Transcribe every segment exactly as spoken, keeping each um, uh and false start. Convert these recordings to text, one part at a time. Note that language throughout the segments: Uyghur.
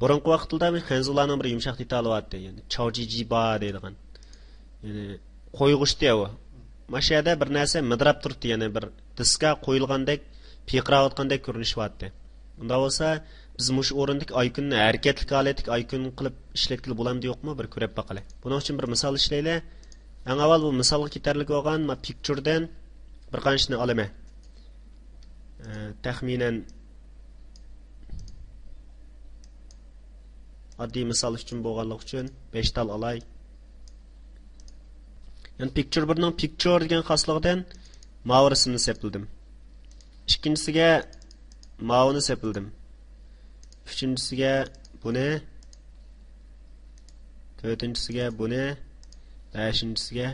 بۇرۇنقى ۋاقىتلاردا خەنزۇلارنىڭ بىر يۇمشاق دېتالى بارتتى، يەنى چاۋجىجىبا دەيدىغان. يەنى قويغۇچتى ئۇ. ماشۇ يەردە بىر نەرسە مىدىراپ تۇرۇپتۇ، يەنى بىر دىسكا قويۇلغاندەك، پىرقىراۋاتقاندەك كۆرۈنۈش بارتتى. ئۇنداق بولسا، بىز مۇشۇ ئورۇندىكى ئايكوننى ھەرىكەتلىك ھالەتتىكى ئايكون قىلىپ ئىشلەتكىلى بولامدۇ يوقمۇ، بىر كۆرۈپ باقايلى. بۇنىڭ ئۈچۈن بىر مىسال ئىشلەيلى. ئەڭ ئاۋۋال بۇ مىسالغا كېتەرلىك بولغان ما پىكچۇردىن بىر قانچىنى ئالىمەن. ئە، تەخمىنەن ئاددىي مىسال ئۈچۈن بولغانلىقى ئۈچۈن بەش تال ئالاي. يەنى پىكچۇر بىرنىڭ پىكچۇر دېگەن خاسلىقىدىن ماۋۇ رەسىمنى سېپلىدىم. ئىككىنچىسىگە ماۋۇنى سېپلىدىم. ئۈچىنچىسىگە بۇنى، تۆتىنچىسىگە بۇنى، بەشىنچىسىگە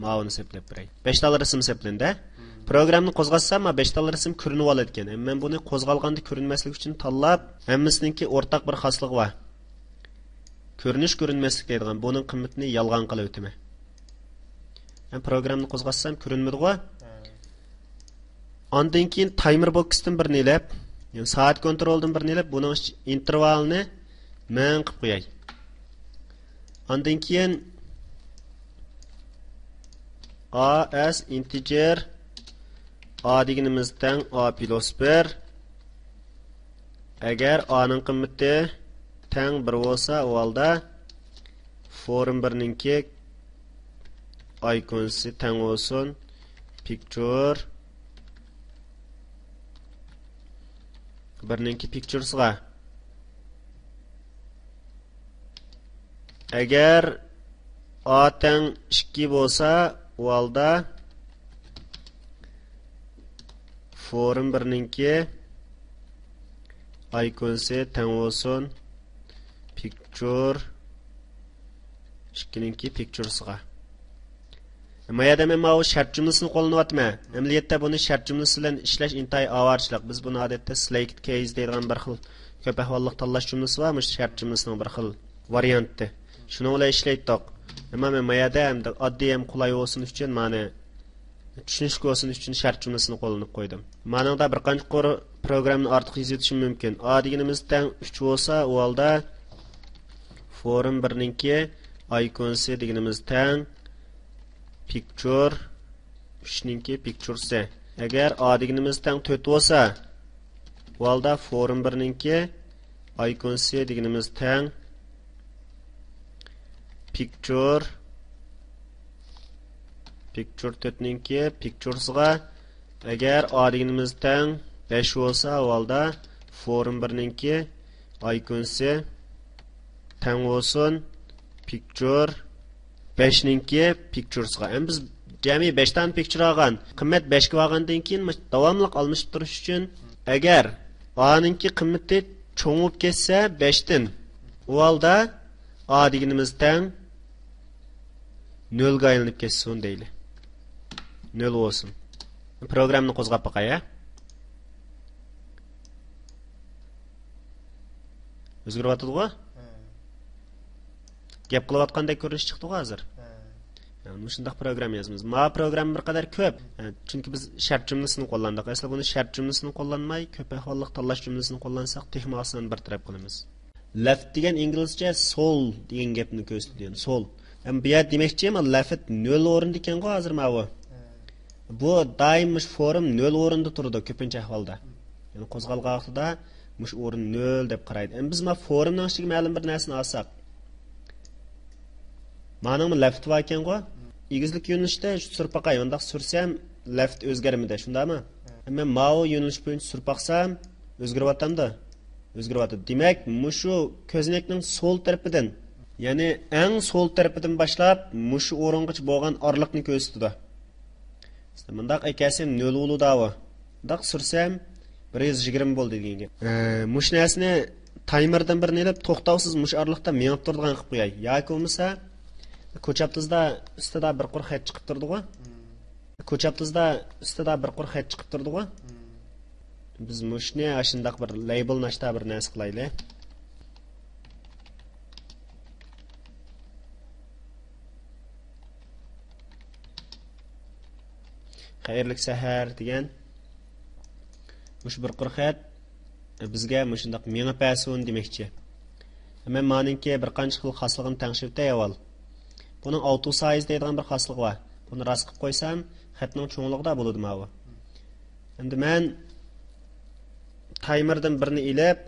ماۋۇنى سېپلەپ بېرەي. بەش تال رەسىم سېپلىندى. پروگراممىنى قوزغاتسام، ما بەش تال رەسىم كۆرۈنۈۋالىدىكەن. ئەمما مەن بۇنى قوزغالغاندا كۆرۈنمەسلىكى ئۈچۈن تاللاپ، ھەممىسىنىڭكى ئورتاق بىر خاسلىقى بار. كۆرۈنۈش كۆرۈنمەسلىك دەيدىغان، بۇنىڭ قىممىتىنى يالغان قىلىۋېتىمەن. مەن پروگراممىنى قوزغاتسام، كۆرۈنمىدىغۇ؟ ئاندىن كېيىن تايمېر بوكستىن بىرنى ئېلىپ، يەنى سائەت كونترولدىن بىرنى ئېلىپ، بۇنىڭ ئىچ-، ئىنتېرۋالىنى مىڭ قىلىپ قوياي. ئاندىن كېيىن ئا ئەس ئىنتېجېر، ئا دېگىنىمىز تەڭ ئا پلۇس بىر. ئەگەر ئانىڭ قىممىتى تەڭ بىر بولسا، ئۇ ھالدا فورم بىرنىڭكى ئايكونسى تەڭ بولسۇن پىكچۇر بىرنىڭكى پىكچۇرسىغا. ئەگەر ئا تەڭ ئىككى بولسا، ئۇ ھالدا فورم بىرنىڭكى ئايكونسى تەڭ بولسۇن پىكچۇر ئىككىنىڭكى پىكچۇرسىغا. ما يەردە مەن ماۋۇ شەرت جۈملىسىنى قوللىنىۋاتىمەن. ئەمەلىيەتتە بۇنى شەرت جۈملىسى بىلەن ئىشلەش ئىنتايىن ئاۋارىچىلىق. بىز بۇنى ئادەتتە سېلېكت كەيس دەيدىغان بىر خىل كۆپ ئەھۋاللىق تاللاش جۈملىسى بار، مۇشۇ شەرت جۈملىسىنىڭ بىر خىل ۋارىيانتى. شۇنىڭ بىلەن ئىشلەيتتۇق. ئەمما مەن ما يەردە ئەمدى ئاددىي ھەم قولاي بولسۇن ئۈچۈن مانى چۈشىنىشلىك بولسۇن ئۈچۈن شەرت جۈملىسىنى قوللىنىپ قويدۇم. مانىڭدا بىر قانچە قۇر پروگراممىنى ئارتۇق يېزىۋېتىشىم مۇمكىن. ئا دېگىنىمىز تەڭ ئۈچ بولسا، ئۇ ھالدا فورم بىرنىڭكى ئايكونسى دېگىنىمىز تەڭ پىكچۇر ئۈچنىڭكى پىكچۇرسى. ئەگەر ئا دېگىنىمىز تەڭ تۆت بولسا، ئۇ ھالدا فورم بىرنىڭكى ئايكونسى دېگىنىمىز تەڭ پىكچۇر، پىكچۇر تۆتنىڭكى پىكچۇرسىغا. ئەگەر ئا دېگىنىمىز تەڭ بەش بولسا، ئۇ ھالدا فورم بىرنىڭكى ئايكونسى تەڭ بولسۇن پىكچۇر بەشنىڭكى پىكچۇرسىغا. ئەمدى بىز جەمئىي بەش دانە پىكچۇر ئالغان. قىممەت بەشكە بارغاندىن كېيىن داۋاملىق ئالمىشىپ تۇرۇش ئۈچۈن، ئەگەر ئانىڭكى قىممىتى چوڭىيىپ كەتسە بەشتىن، ئۇ ھالدا ئا دېگىنىمىز تەڭ نۆلگە ئايلىنىپ كەتسۇن دەيلى. نۆل بولسۇن. پروگراممىنى قوزغاپ باقاي، ھە؟ ئۆزگىرىۋاتىدىغۇ؟ ھە. گەپ قىلىۋاتقاندەك كۆرۈنۈش چىقتىغۇ ھازىر؟ ھە. يەنى مۇشۇنداق پروگرامما يازىمىز. ما پروگرامما بىر قەدەر كۆپ. ھە، چۈنكى بىز شەرت جۈملىسىنى قوللاندۇق. ئەسلى بۇنى شەرت جۈملىسىنى قوللانماي، كۆپ ئەھۋاللىق تاللاش جۈملىسىنى قوللانساق، تېخىمۇ ئاسان بىر تەرەپ قىلىمىز. لەفت دېگەن ئىنگلىزچە سول دېگەن گەپنى كۆرسىتىدۇ، يەنى سول. ئەمما بۇ يەردە دېمەكچى، مانا لەفت نۆل ئورنىدا ئىكەنغۇ ھازىر ماۋۇ. بۇ دائىم مۇشۇ فورم نۆل ئورنىدا تۇرىدۇ كۆپىنچە ئەھۋالدا. يەنى قوزغالغان ۋاقتىدا مۇشۇ ئورۇن نۆل دەپ قارايدۇ. ئەمما بىز مانا فورمنىڭ ئىچىگە مەلۇم بىر نەرسىنى ئالساق. مانىڭمۇ لەفت بار ئىكەنغۇ. ئېگىزلىك يۆنىلىشتە شۇ سۈرۈپ باقاي. ئۇنداق سۈرسەم لەفت ئۆزگەرمىدى، شۇنداقمۇ؟ مەن ماۋۇ يۆنىلىش بويىچە سۈرۈپ باقسام، ئۆزگىرىۋاتامدۇ؟ ئۆزگىرىۋاتىدۇ. دېمەك، مۇشۇ كۆزنەكنىڭ سول تەرىپىدىن، يەنى ئەڭ سول تەرىپىدىن باشلاپ مۇشۇ ئورۇنغىچە بولغان ئارىلىقنى كۆرسىتىدۇ. مۇنداق ئەكەلسەم نۆل بولىدۇ ئاۋۇ. مۇنداق سۈرسەم بىر يۈز يىگىرمە بولدى دېگەن گەپ. ئە، مۇشۇ نەرسىنى تايمېردىن بىرنى ئېلىپ، توختاۋسىز مۇشۇ ئارىلىقتا مېڭىپ تۇرىدىغان قىلىپ قوياي. ياكى بولمىسا، كوچاپتىزدا ئۈستىدە بىر قۇر خەت چىقىپ تۇرىدىغۇ. كوچاپتىزدا ئۈستىدە بىر قۇر خەت چىقىپ تۇرىدىغۇ. بىز مۇشۇنى ئاشۇنداق بىر لەيبىل ناشتا بىر نەرسە قىلايلى. خەيرلىك سەھەر دېگەن مۇشۇ بىر قۇر خەت. بىزگە مۇشۇنداق مېڭىپ بەرسۇن دېمەكچى. مەن مانىڭكى بىر قانچە خىل خاسلىقىنى تەڭشىۋېتەي ئاۋۋال. بۇنىڭ ئاۋتو سايز دەيدىغان بىر خاسلىقى بار. بۇنى راست قىلىپ قويسام، خەتنىڭ چوڭلۇقىدا بولىدۇ ماۋۇ. ئەمدى مەن تايمېردىن بىرنى ئېلىپ،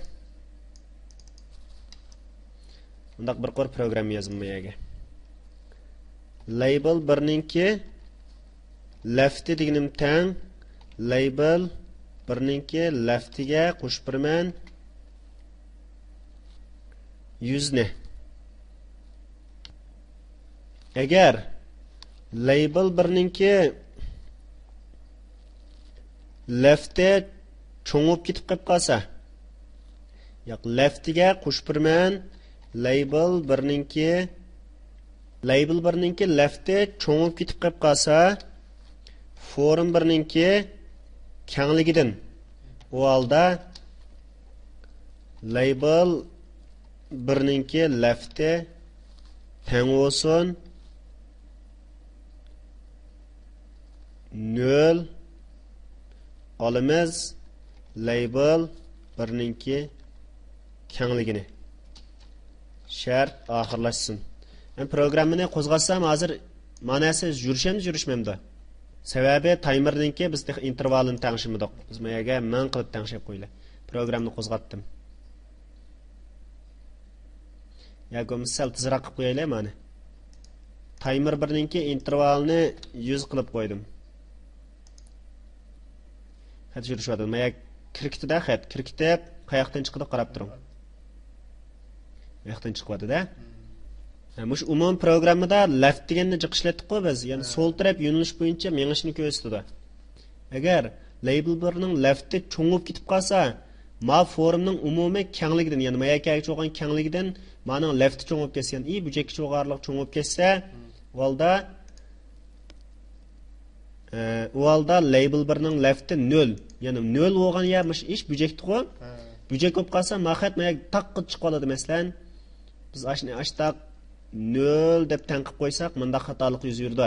مۇنداق بىر قۇر پروگرامما يازىمەن بۇ يەرگە. لەيبىل بىرنىڭكى لەفتە دېگىنىم تەڭ، لەيبىل بىرنىڭكى لەفتىگە قوشۇپ بېرىمەن يۈزنى. ئەگەر لەيبىل بىرنىڭكى لەفتە چوڭ بولۇپ كېتىپ قېلىپ قالسا، ياق، لەفتىگە قوشۇپ بېرىمەن. لەيبىل بىرنىڭكى، لەيبىل بىرنىڭكى لەفتە چوڭ بولۇپ كېتىپ قېلىپ قالسا، فورم بىرنىڭكى كەڭلىكىدىن، ئۇ ھالدا لەيبىل بىرنىڭكى لەفتە تەڭ بولسۇن نۆل ئالىمىز، لەيبىل بىرنىڭكى كەڭلىكىنى. شەرت ئاخىرلاشسۇن. مەن پروگراممىنى قوزغاتسام، ھازىر ماناسى يۈرۈشەمدۇ، يۈرۈشمەمدۇ؟ سەۋەبى، تايمېرنىڭكى بىز تېخى ئىنتېرۋالىنى تەڭشىمىدۇق. بىز ما يەرگە مىڭ قىلىپ تەڭشەپ قويىلى. پروگراممىنى قوزغاتتىم. ياكى بولمىسا سەل تېزراق قىلىپ قويايلى مانى. تايمېر بىرنىڭكى ئىنتېرۋالىنى يۈز قىلىپ قويدۇم. خەت يۈرۈشۈۋاتىدۇ. ما يەرگە كىركىتىدە خەت. كىركىتىپ، قاياقتىن چىقىدۇ قاراپ تۇرۇڭ. مۇياقتىن چىقىۋاتىدۇ. ھە، مۇشۇ ئومۇمىي پروگراممىدا لەفت دېگەننى جىق ئىشلەتتۇققۇ بىز. يەنى سول تەرەپ يۆنىلىش بويىچە مېڭىشنى كۆرسىتىدۇ. ئەگەر لەيبىل بىرنىڭ لەفتى چوڭىيىپ كېتىپ قالسا، ما فورمنىڭ ئومۇمىي كەڭلىكىدىن، يەنى ما يەكەگە چوغان كەڭلىكىدىن مانىڭ لەفتى چوڭىيىپ كەتسە، يەنى ئى بۇجەككە چوغارلىق چوڭىيىپ كەتسە، ئۇ ھالدا ئە، ئۇ ھالدا لەيبىل بىرنىڭ لەفتى نۆل. يەنى نۆل بولغان يەر مۇشۇ ئىش بۆجەكتىغۇ. ھە. بۆجەك بولۇپ قالسا، ما خەت ما يەردە تاققا چىقىپ قالىدۇ، مەسىلەن. بىز ئاشۇنى ئاشتاق نۆل دەپ تەڭ قىلىپ قويساق، مۇنداق خاتالىق يۈز بېرىدۇ.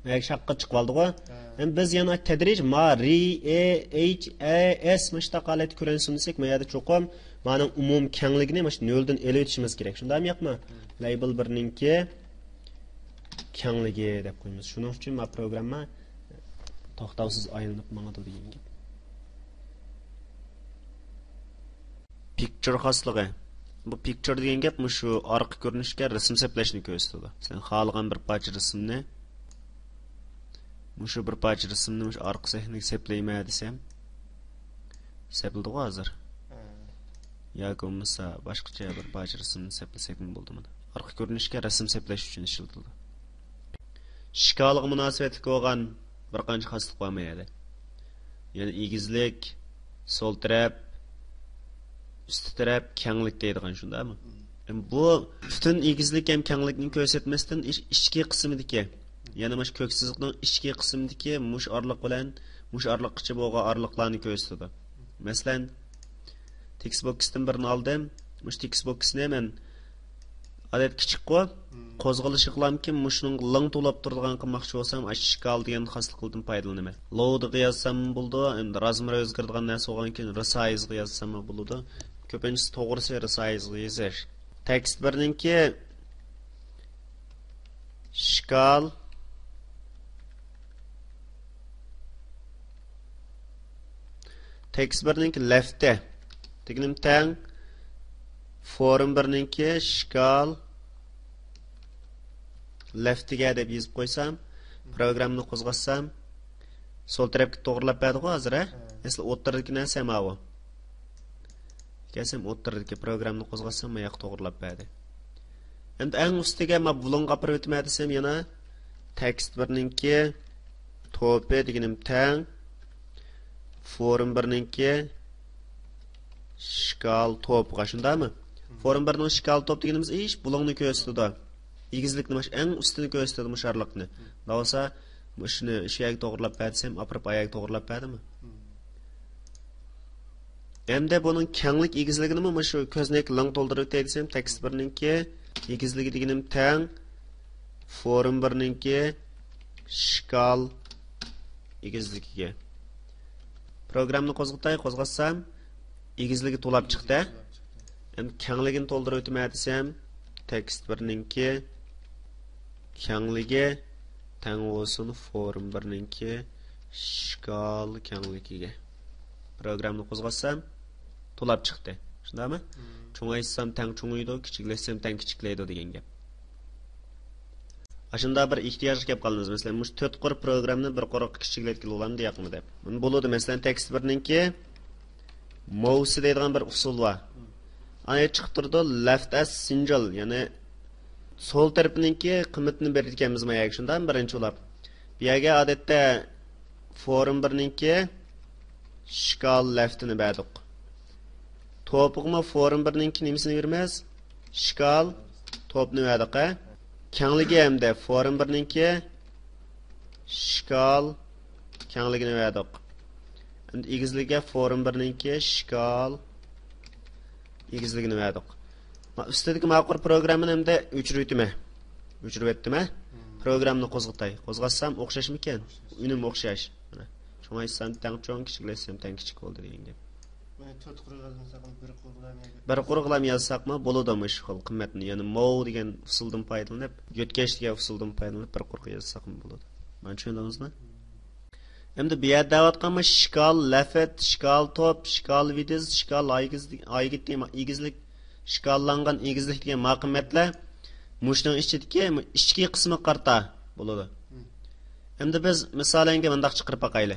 ھە، شاققا چىقىۋالدىغۇ. ھە. ھەم بىز يەنە تەدرىج ما رى، ئې، ئېيچ، ئە، ئېس مۇشۇنداق ھالەتتە كۆرۈنسۇن دېسەك، ما يەردە چوقۇم مانىڭ ئومۇمىي كەڭلىكىنى مۇشۇ نۆلدىن ئېلىۋېتىشىمىز كېرەك. شۇنداقمۇ ياقمۇ؟ ھە. لەيبىل بىرنىڭكى كەڭلىكى دەپ قويىمىز. شۇنىڭ ئۈچۈن ما پروگرامما توختاۋسىز ئايلىنىپ ماڭىدۇ دېگەن گەپ. پىكچۇر خاسلىقى. بۇ پىكچۇر دېگەن گەپ مۇشۇ ئارقا كۆرۈنۈشكە رەسىم سەپلەشنى كۆرسىتىدۇ. سەن خالىغان بىر پارچە رەسىمنى، مۇشۇ بىر پارچە رەسىمنى مۇشۇ ئارقا سەھنىگە سەپلەيمەن دېسەم، سەپلىدىغۇ ھازىر. ھە. ياكى بولمىسا باشقىچە بىر پارچە رەسىمنى سەپلىسەكمۇ بولىدۇ مانا. ئارقا كۆرۈنۈشكە رەسىم سەپلەش ئۈچۈن ئىشلىتىلىدۇ. ئىشكالىغا مۇناسىۋەتلىك بولغان بىر قانچە خاسلىق بار ما يەردە. يەنى ئېگىزلىك، سول تەرەپ، ئۈستى تەرەپ، كەڭلىك دەيدىغان، شۇنداقمۇ؟ مم. بۇ پۈتۈن ئېگىزلىك ھەم كەڭلىكنى كۆرسەتمەستىن ئىچ-، ئىچكى قىسمىدىكى، يەنى مۇشۇ كۆك سىزىقنىڭ ئىچكى قىسمىدىكى مۇشۇ ئارىلىق بىلەن مۇشۇ ئارىلىققىچە بولغان ئارىلىقلارنى كۆرسىتىدۇ. مەسىلەن، تېكىست بوكستىن بىرنى ئالدىم. مۇشۇ تېكىست بوكسنى مەن ئادەتتە كىچىكقۇ، مم. قوزغىلىشى قىلامكىن، مۇشۇنىڭغا لىڭ توۋلاپ تۇرىدىغان قىلماقچى بولسام، ئاشۇ ئىشكال دېگەن خاسلىقىدىن پايدىلىنىمەن. لودىغا يازسام بولىدۇ، ئەمدى رازمېرى ئۆزگىرىدىغان نەرسە بولغاندىكىن رىسايزغا يازساممۇ بولىدۇ. كۆپىنچىسى توغرىسى رىسايزغا يېزىش. تېكىست بىرنىڭكى ئىشكال، تېكىست بىرنىڭكى لەفتە دېگىنىم تەڭ، فورم بىرنىڭكى ئىشكال لەفتىگە دەپ يېزىپ قويسام، پروگراممىنى قوزغاتسام، سول تەرەپكە توغرىلاپ بەردىغۇ ھازىر، ھە؟ ھە. ئەسلى ئوتتۇرىدىكى نەرسە ماۋۇ. كەلسەم ئوتتۇرىدىكى پروگراممىنى قوزغاتسام، ما ياققا توغرىلاپ بەردى. ئەمدى ئەڭ ئۈستىگە ما بۇلۇڭغا ئاپىرىۋېتىمەن دېسەم، يەنە تېكىست بىرنىڭكى توپى دېگىنىم تەڭ، فورم بىرنىڭكى ئىشكال توپىغا، شۇنداقمۇ؟ فورم بىرنىڭ ئىشكال توپ دېگىنىمىز ئىش بۇلۇڭنى كۆرسىتىدۇ. ئېگىزلىكنى، مۇشۇ ئەڭ ئۈستىنى كۆرسىتىدۇ، مۇشۇ ئارىلىقنى. مم. دەۋالسا، مۇشۇنى شۇ يەرگە توغرىلاپ بەر دېسەم، ئاپىرىپ ئايەرگە توغرىلاپ بەردىمۇ؟ مم. ئەمدى بۇنىڭ كەڭلىك ئېگىزلىكىنىمۇ مۇشۇ كۆزنەك لىڭ تولدۇرۇپ ئۆتەي دېسەم، تېكىست بىرنىڭكى ئېگىزلىكى دېگىنىم تەڭ، فورم بىرنىڭكى شكال ئېگىزلىكىگە. پروگراممىنى قوزغىتاي، قوزغاتسام، ئېگىزلىكى تولاپ چىقتى. ئەمدى كەڭلىكىنى تولدۇرۇپ ئۆتىمەن دېسەم، تېكىست بىرنىڭكى كەڭلىكى تەڭ بولسۇن فورم بىرنىڭكى شكال كەڭلىكىگە. پروگراممىنى قوزغاتسام، تولاپ چىقتى. شۇنداقمۇ؟ چوڭايتسام تەڭ چوڭىيىدۇ، كىچىكلەتسەم تەڭ كىچىكلەيدۇ دېگەن گەپ. ئاشۇنداق بىر ئېھتىياجغا كەپ قالىمىز. مەسىلەن، مۇشۇ تۆت قۇر پروگراممىنى بىر قۇرغا كىچىكلەتكىلى بولامدۇ ياقمۇ دەپ. بۇنى بولىدۇ. مەسىلەن، تېكىست بىرنىڭكى موۋسى دەيدىغان بىر ئۇسۇل بار. ئانا چىقىپ تۇرىدۇ، لەفت ئەس سىنجىل، يەنى سول تەرىپىنىڭكى قىممىتىنى بېرىدىكەنمىز ما يەرگە، شۇنداقمۇ؟ بىرىنچى ئۇلاپ. بۇ يەرگە ئادەتتە فورم بىرنىڭكى شكال لەفتىنى بەردۇق. توپىغىمۇ فورم بىرنىڭكى نېمىسىنى بېرىمىز؟ شكال توپنى بەردۇق، ھە؟ كەڭلىكى ھەمدە فورم بىرنىڭكى شكال كەڭلىكىنى بەردۇق. ئەمدى ئېگىزلىكىگە فورم بىرنىڭكى شكال ئېگىزلىكىنى بەردۇق. ما ئۈستىدىكى ما قۇر پروگراممىنى ئەمدى ئۆچۈرۈۋېتىمەن. ئۆچۈرۈۋەتتىمە. پروگراممىنى قوزغىتاي. قوزغاتسام ئوخشاشمىكەن؟ ئۈنۈم ئوخشاش. مانا. چوڭايتسام تەڭ چوڭ، كىچىكلەتسەم تەڭ كىچىك بولدى دېگەن گەپ. بۇنى تۆت قۇرغا يازمىساق، بىر قۇرغىلا يازساقمۇ بولىدۇ، مۇشۇ خىل قىممەتنى. يەنى موۋ دېگەن ئۇسۇلدىن پايدىلىنىپ، يۆتكەش دېگەن ئۇسۇلدىن پايدىلىنىپ بىر قۇرغا يازساقمۇ بولىدۇ. مانا، چۈشەندىڭىزمۇ؟ ئەمدى بۇ يەردە دەۋاتقان شكال لەفت، شكال توپ، شكال ۋىدىز، شكال ئايگىز-، ئايگىت دېگەن ئېگىزلىك، شكاللانغان ئېگىزلىك دېگەن ما قىممەتلەر مۇشۇنىڭ ئىچىدىكى ئىچكى قىسمىغا قارىتا بولىدۇ. ئەمدى بىز مىسالەنگە مۇنداق چىقىرىپ باقايلى.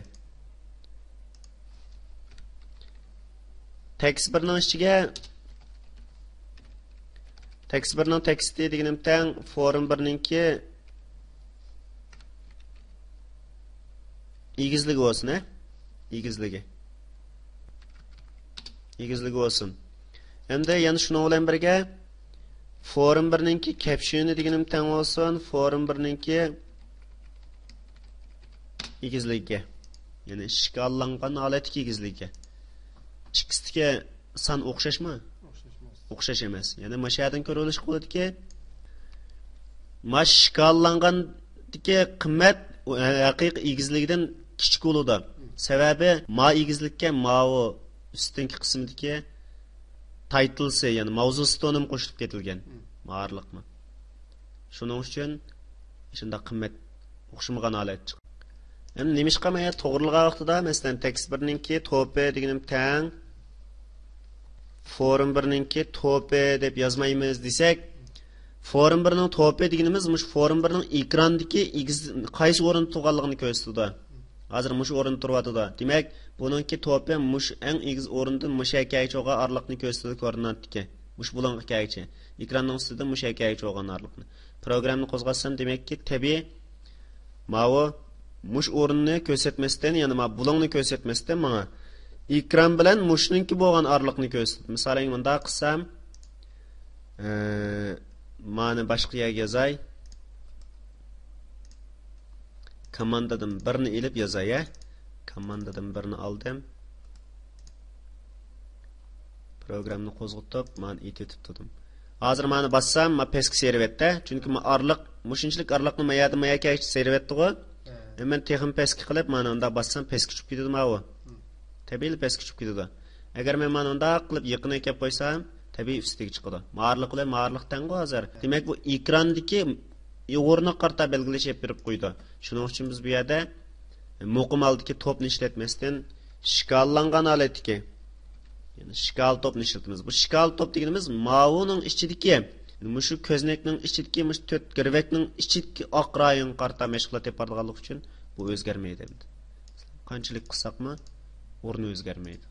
تېكىست بىرنىڭ ئىچىگە، تېكىست بىرنىڭ تېكىستى دېگىنىم تەڭ فورم بىرنىڭكى ئېگىزلىكى بولسۇن، ھە؟ ئېگىزلىكى. ئېگىزلىكى بولسۇن. ئەمدى يەنە شۇنىڭ بىلەن بىرگە فورم بىرنىڭكى كەپشىنى دېگىنىم تەڭ بولسۇن، فورم بىرنىڭكى ئېگىزلىكىگە. يەنى شكاللانغان ھالەتتىكى ئېگىزلىكىگە. ئىككىسىدىكى سان ئوخشاشمۇ؟ ئوخشاش ئەمەس. يەنى مۇشۇ يەردىن كۆرۈۋېلىشقا بولىدۇكى، ما شكاللانغاندىكى قىممەت ھەقىقىي ئېگىزلىكىدىن كىچىك بولىدۇ. سەۋەبى ما ئېگىزلىككە ماۋۇ ئۈستۈنكى قىسمىدىكى تايتلسى، يەنى ماۋزۇسى تونۇم قوشۇلۇپ كېتىلگەن. مائارلىقمۇ. شۇنىڭ ئۈچۈن شۇنداق قىممەت ئوخشىمىغان ھالەت چىقتى. ئەمدى نېمىشقا مەن توغرىلىغان ۋاقتىدا، مەسىلەن، تېكىست بىرنىڭكى توپى دېگىنىم تەڭ فورم بىرنىڭكى توپى دەپ يازمايمىز دېسەك، فورم بىرنىڭ توپى دېگىنىمىز مۇشۇ فورم بىرنىڭ ئېكراندىكى ئېگىز، قايسى ئورۇندا تۇرغانلىقىنى كۆرسىتىدۇ. ھازىر مۇشۇ ئورۇندا تۇرۇۋاتىدۇ. دېمەك، بۇنىڭكى توپى مۇشۇ ئەڭ ئېگىز ئورۇندىن مۇشۇ يەرگە كەلگۈچە بولغان ئارىلىقنى كۆرسىتىدۇ، كوئوردىناتتىكى. مۇشۇ بۇلۇڭغا كەلگۈچە. ئېكراننىڭ ئۈستىدىن مۇشۇ يەرگە كەلگۈچە بولغان ئارىلىقنى. پروگراممىنى قوزغاتسام، دېمەككى، تەبىئىي ماۋۇ مۇشۇ ئورۇننى كۆرسەتمەستىن، يەنى ماۋۇ بۇلۇڭنى كۆرسەتمەستىن ماڭا ئېكران بىلەن مۇشۇنىڭكى بولغان ئارىلىقنى كۆرسىتىدۇ. مىسالەن، مۇنداق قىلسام، ئە، مانى باشقا يەرگە يازاي. كوماندىدىن بىرنى ئېلىپ يازاي، ھە؟ كوماندىدىن بىرنى ئالدىم. پروگراممىنى قوزغىتىپ، مانا ئېتىۋېتىپ تۇردۇم. ھازىر مانا باسسام، ما پەسكە سېرىۋەتتى. چۈنكى ما ئارىلىق، مۇشۇنچىلىك ئارىلىقنى ما يەردىن ما يەرگە سېرىۋەتتىغۇ. ھە. مەن تېخىمۇ پەسكە قىلىپ، مانا ئۇنداق باسسام، پەسكە چۈشۈپ كېتىدۇ ماۋۇ. تەبىئىيلا پەسكە چۈشۈپ كېتىدۇ. ئەگەر مەن مانا ئۇنداق قىلىپ يېقىن ئەكەپ قويسام، تەبىئىي ئۈستىگە چىقىدۇ. مائارلىق بىلەن مائارلىق تەڭغۇ ھازىر. دېمەك، بۇ ئېكراندىكى ئورنىغا قارىتا بەلگىلەش ئېلىپ بېرىپ قويىدۇ. شۇنىڭ ئۈچۈن بىز بۇ يەردە مۇقىم ھالدىكى توپنى ئىشلەتمەستىن، شكاللانغان ھالەتتىكى، يەنى شكال توپنى ئىشلىتىمىز. بۇ شكال توپ دېگىنىمىز ماۋۇنىڭ ئىچىدىكى، يەنى مۇشۇ كۆزنەكنىڭ ئىچىدىكى، مۇشۇ تۆت گىرۋەكنىڭ ئىچىدىكى ئاق رايونغا قارىتا مەشغۇلات ئېلىپ بارىدىغانلىقى ئۈچۈن بۇ ئۆزگەرمەيدۇ ئەمدى. قانچىلىك قىلساقمۇ ئورنى ئۆزگەرمەيدۇ.